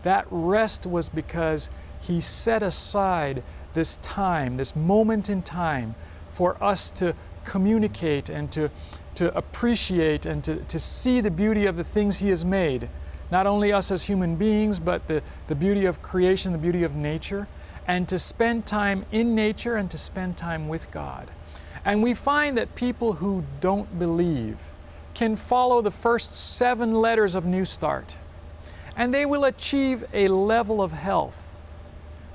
That rest was because He set aside this time, this moment in time, for us to communicate and to, to appreciate and to, to see the beauty of the things He has made. Not only us as human beings, but the, the beauty of creation, the beauty of nature, and to spend time in nature and to spend time with God. And we find that people who don't believe can follow the first seven letters of New Start, and they will achieve a level of health.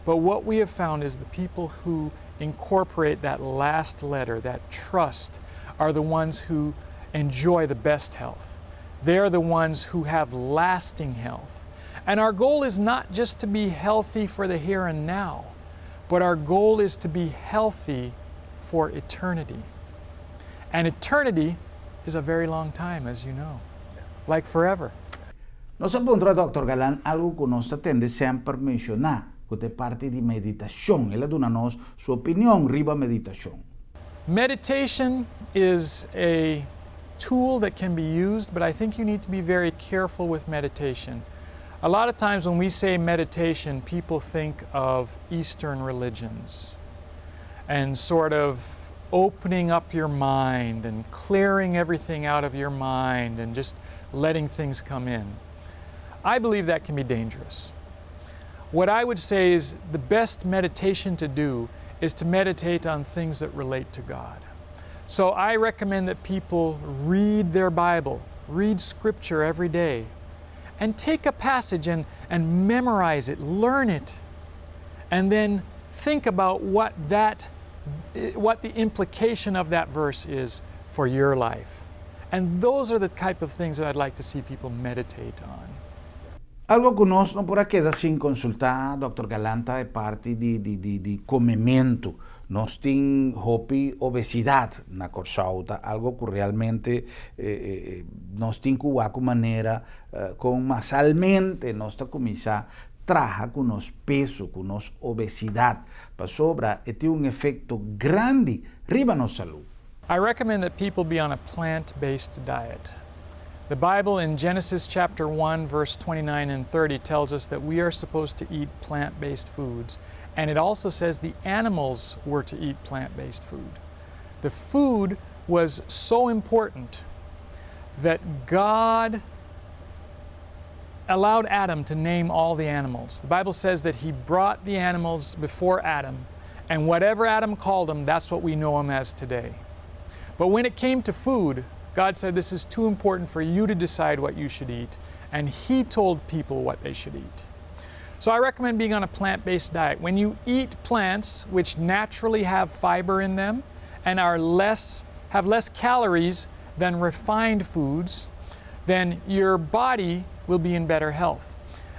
But what we have found is the people who incorporate that last letter, that trust, are the ones who enjoy the best health. They're the ones who have lasting health. And our goal is not just to be healthy for the here and now, but our goal is to be healthy for eternity. And eternity is a very long time, as you know, like forever.
Nos a puntra Dòkter Galan algu ku nos ta tende semper menshoná, ku ta e parti di meditashon. El a duna nos su opinion riba meditashon.
Meditation is a tool that can be used, but I think you need to be very careful with meditation. A lot of times when we say meditation, people think of Eastern religions and sort of opening up your mind and clearing everything out of your mind and just letting things come in. I believe that can be dangerous. What I would say is the best meditation to do is to meditate on things that relate to God. So I recommend that people read their Bible, read Scripture every day, And take a passage and, and memorize it, learn it, and then think about what that what the implication of that verse is for your life. And those are the type of things that I'd like to see people meditate on.
Algo ku nos no por a keda sin konsultá Dòkter Galan ta e parti di di di di komementu. Nos tin hopi obesidat na Kòrsou, ta algo ku realmente nos tin ku wak un manera kon masalmente nos ta kuminsá traha ku nos peso, ku nos obesidat, pasobra e tin un efekto grandi riba nos salú.
I recommend that people be on a plant-based diet. The Bible in Genesis chapter 1 verse 29 and 30 tells us that we are supposed to eat plant-based foods and it also says the animals were to eat plant-based food. The food was so important that God allowed Adam to name all the animals. The Bible says that he brought the animals before Adam, and whatever Adam called them, that's what we know them as today. But when it came to food, God said, This is too important for you to decide what you should eat. And He told people what they should eat. So I recommend being on a plant based diet. When you eat plants, which naturally have fiber in them and are less, have less calories than refined foods, then your body will be in better health.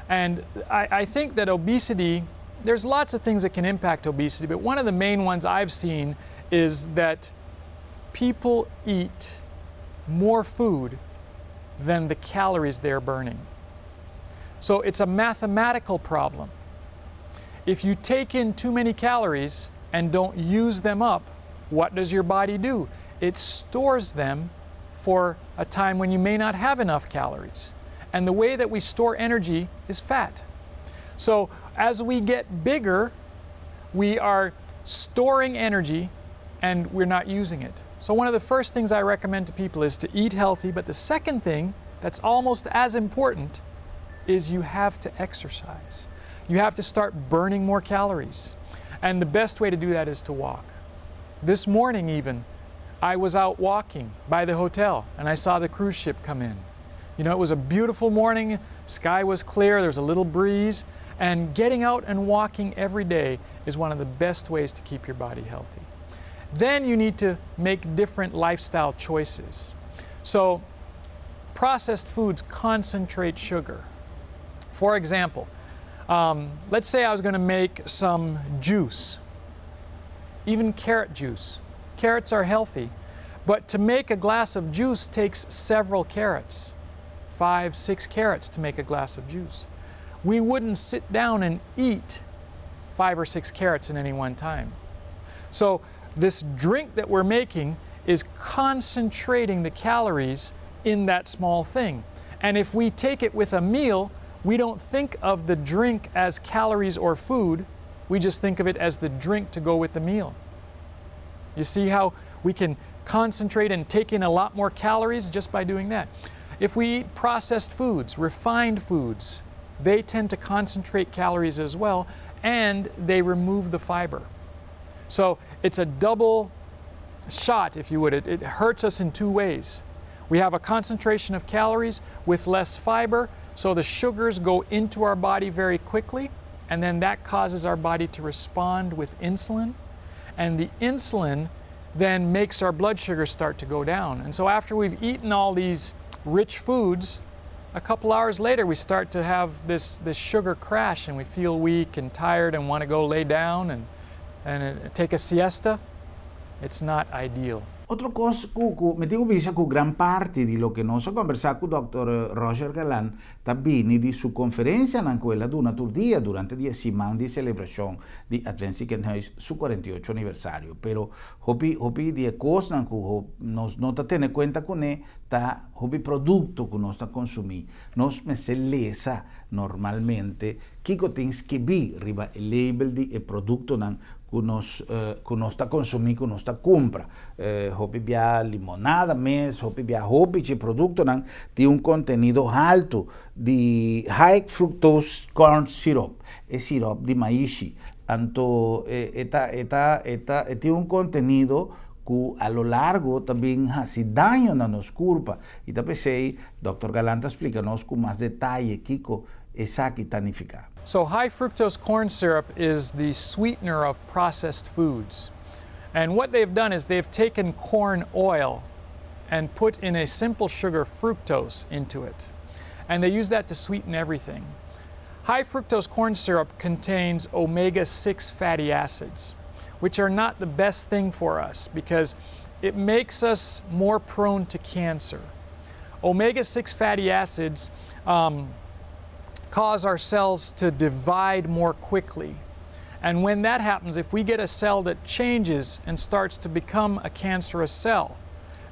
And I, I think that obesity, there's lots of things that can impact obesity, but one of the main ones I've seen is that people eat more food than the calories they're burning. So it's a mathematical problem. If you take in too many calories and don't use them up, what does your body do? It stores them for a time when you may not have enough calories. And the way that we store energy is fat. So as we get bigger, we are storing energy and we're not using it. So, one of the first things I recommend to people is to eat healthy, but the second thing that's almost as important is you have to exercise. You have to start burning more calories. And the best way to do that is to walk. This morning, even, I was out walking by the hotel and I saw the cruise ship come in. You know, it was a beautiful morning, sky was clear, there was a little breeze, and getting out and walking every day is one of the best ways to keep your body healthy. Then you need to make different lifestyle choices. So, processed foods concentrate sugar. For example, um, let's say I was going to make some juice, even carrot juice. Carrots are healthy, but to make a glass of juice takes several carrots five, six carrots to make a glass of juice. We wouldn't sit down and eat five or six carrots in any one time. So, this drink that we're making is concentrating the calories in that small thing. And if we take it with a meal, we don't think of the drink as calories or food. We just think of it as the drink to go with the meal. You see how we can concentrate and take in a lot more calories just by doing that. If we eat processed foods, refined foods, they tend to concentrate calories as well and they remove the fiber. So it's a double shot, if you would. It, it hurts us in two ways. We have a concentration of calories with less fiber, so the sugars go into our body very quickly, and then that causes our body to respond with insulin. And the insulin then makes our blood sugar start to go down. And so after we've eaten all these rich foods, a couple hours later we start to have this, this sugar crash and we feel weak and tired and want to go lay down and, and uh, take a siesta. It's not ideal.
Otro kos ku ku mi tin ku bisa ku gran parti di loke nos a kombersá ku dòkter Roger Galan ta bini di su konferensianan ku el a duna tur dia durante di e siman di selebrashon di Advent Ziekenhuis su 48 aniversario. Pero hopi hopi di e kosnan ku nos no ta tene kuenta kuné ta hopi produkto ku nos ta konsumí. Nos mester lesa normalmente kiko tin skibí riba e label di e produktonan ku nos ku nos ta konsumí, ku nos ta kumpra. Hopi bia limonada mes, hopi bia hopi dje produktonan tin un kontenido haltu di high fructose corn syrup, e sirop di maishi. Anto e ta e ta e ta e tin un kontenido ku a lo largo ta bin hasi daño na nos kurpa i ta p'esei Dòkter Galan ta splika nos ku mas detaye kiko esaki ta nifiká.
So high fructose corn syrup is the sweetener of processed foods. And what they've done is they've taken corn oil and put in a simple sugar fructose into it. And they use that to sweeten everything. High fructose corn syrup contains omega 6 fatty acids, which are not the best thing for us because it makes us more prone to cancer. Omega 6 fatty acids um, cause our cells to divide more quickly. And when that happens, if we get a cell that changes and starts to become a cancerous cell,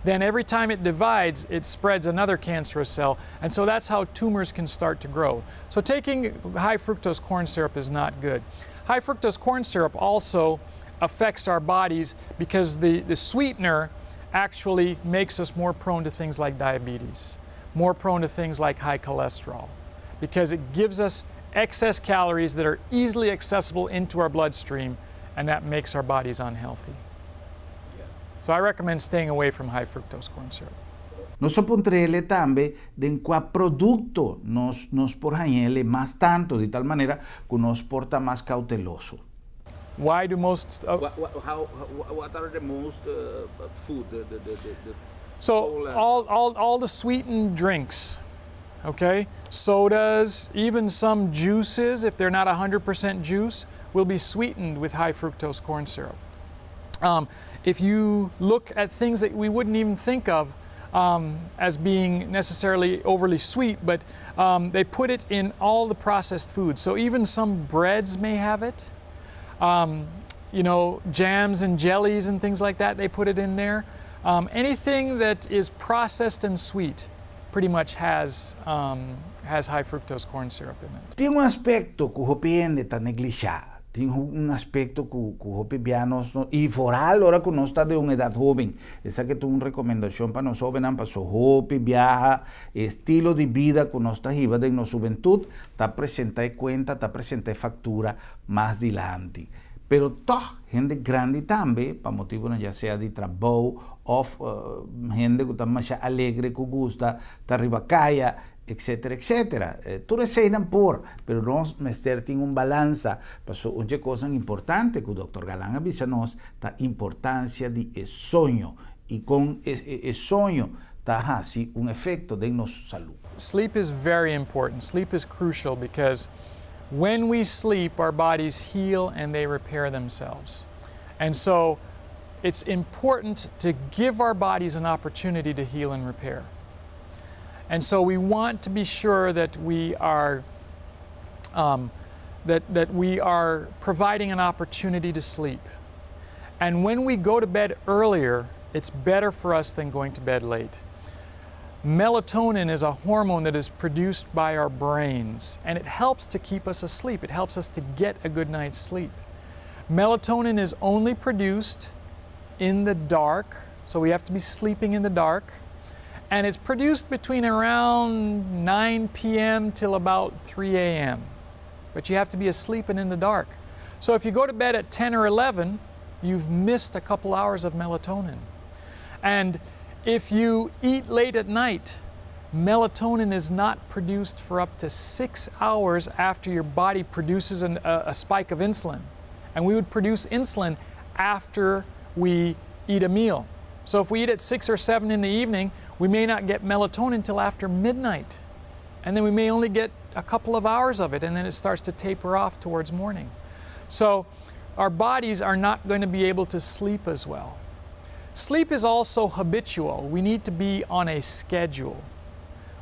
then every time it divides, it spreads another cancerous cell. And so that's how tumors can start to grow. So taking high fructose corn syrup is not good. High fructose corn syrup also affects our bodies because the, the sweetener actually makes us more prone to things like diabetes, more prone to things like high cholesterol, because it gives us excess calories that are easily accessible into our bloodstream, and that makes our bodies unhealthy. So I recommend staying away from high fructose corn syrup.
Nos a puntr'é tambe den kua produkto nos nos por hañ'é mas tantu, di tal manera ku nos por ta mas kouteloso.
Why do most
uh, what, what, how, what are the most uh, food the, the, the, the
so all, all, all the sweetened drinks okay sodas even some juices if they're not 100% juice will be sweetened with high fructose corn syrup um, if you look at things that we wouldn't even think of um, as being necessarily overly sweet, but um, they put it in all the processed foods. So even some breads may have it. Um, you know, jams and jellies and things like that, they put it in there. Um, anything that is processed and sweet pretty much has, um, has high fructose corn syrup in it.
Tin un aspekto ku hopi hende ta neglishá. Tin un aspekto ku ku hopi bia nos no i foral ora ku nos ta den un edat hóben. Esaki ta un rekomendashon pa nos hóbennan paso hopi biaha e estilo di bida ku nos ta hiba den nos hubentut ta presentá e kuenta, ta presentá e faktura mas dilanti. Pero tòg hende grandi tambe pa motibunan ya sea di trabou òf hende ku ta masha alegre ku gusta ta riba kaya etcetera etcetera. Tur eseinan por, pero nos mester tin un balansa, paso un dje kosnan importante ku Dòkter Galan a bisa nos ta importansia di e soño i kon e soño ta hasi un efekto den nos salú.
Sleep is very important. Sleep is crucial because when we sleep, our bodies heal and they repair themselves. And so it's important to give our bodies an opportunity to heal and repair. And so we want to be sure that we are um, that, that we are providing an opportunity to sleep. And when we go to bed earlier, it's better for us than going to bed late. Melatonin is a hormone that is produced by our brains and it helps to keep us asleep. It helps us to get a good night's sleep. Melatonin is only produced in the dark, so we have to be sleeping in the dark. And it's produced between around 9 p.m. till about 3 a.m. But you have to be asleep and in the dark. So if you go to bed at 10 or 11, you've missed a couple hours of melatonin. And if you eat late at night, melatonin is not produced for up to six hours after your body produces an, a, a spike of insulin. And we would produce insulin after we eat a meal. So if we eat at 6 or 7 in the evening, we may not get melatonin till after midnight. And then we may only get a couple of hours of it, and then it starts to taper off towards morning. So our bodies are not going to be able to sleep as well. Sleep is also habitual. We need to be on a schedule.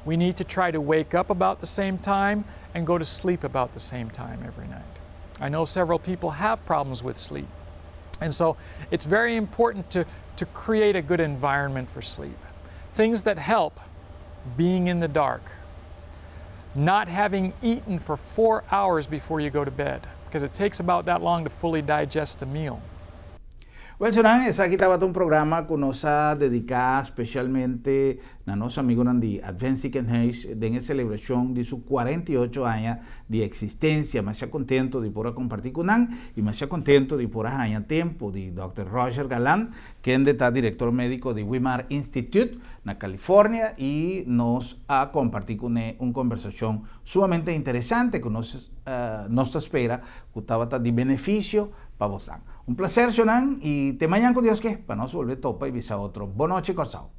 We need to try to wake up about the same time and go to sleep about the same time every night. I know several people have problems with sleep. And so it's very important to, to create a good environment for sleep. Things that help being in the dark, not having eaten for four hours before you go to bed, because it takes about that long to fully digest a meal.
Well, Sunan, esaki tabata un programa ku nos a dediká spesialmente na nos amigunan di Advent Ziekenhuis den e selebrashon di su 48 aña di eksistensia. Masha kontento di por a kompartí ku nan i masha kontento di por a haña tempu di Dòkter Roger Galan, kende ta direktor médiko di Weimar Institute na California i nos a kompartí kuné un kombersashon sumamente interesante ku nos nos ta spera ku tabata di benefisio pa bosan. Un placer shonan y te mañan cu Dios ke pa nos bolbe topa y bisa otro. Bon nochi Corsou.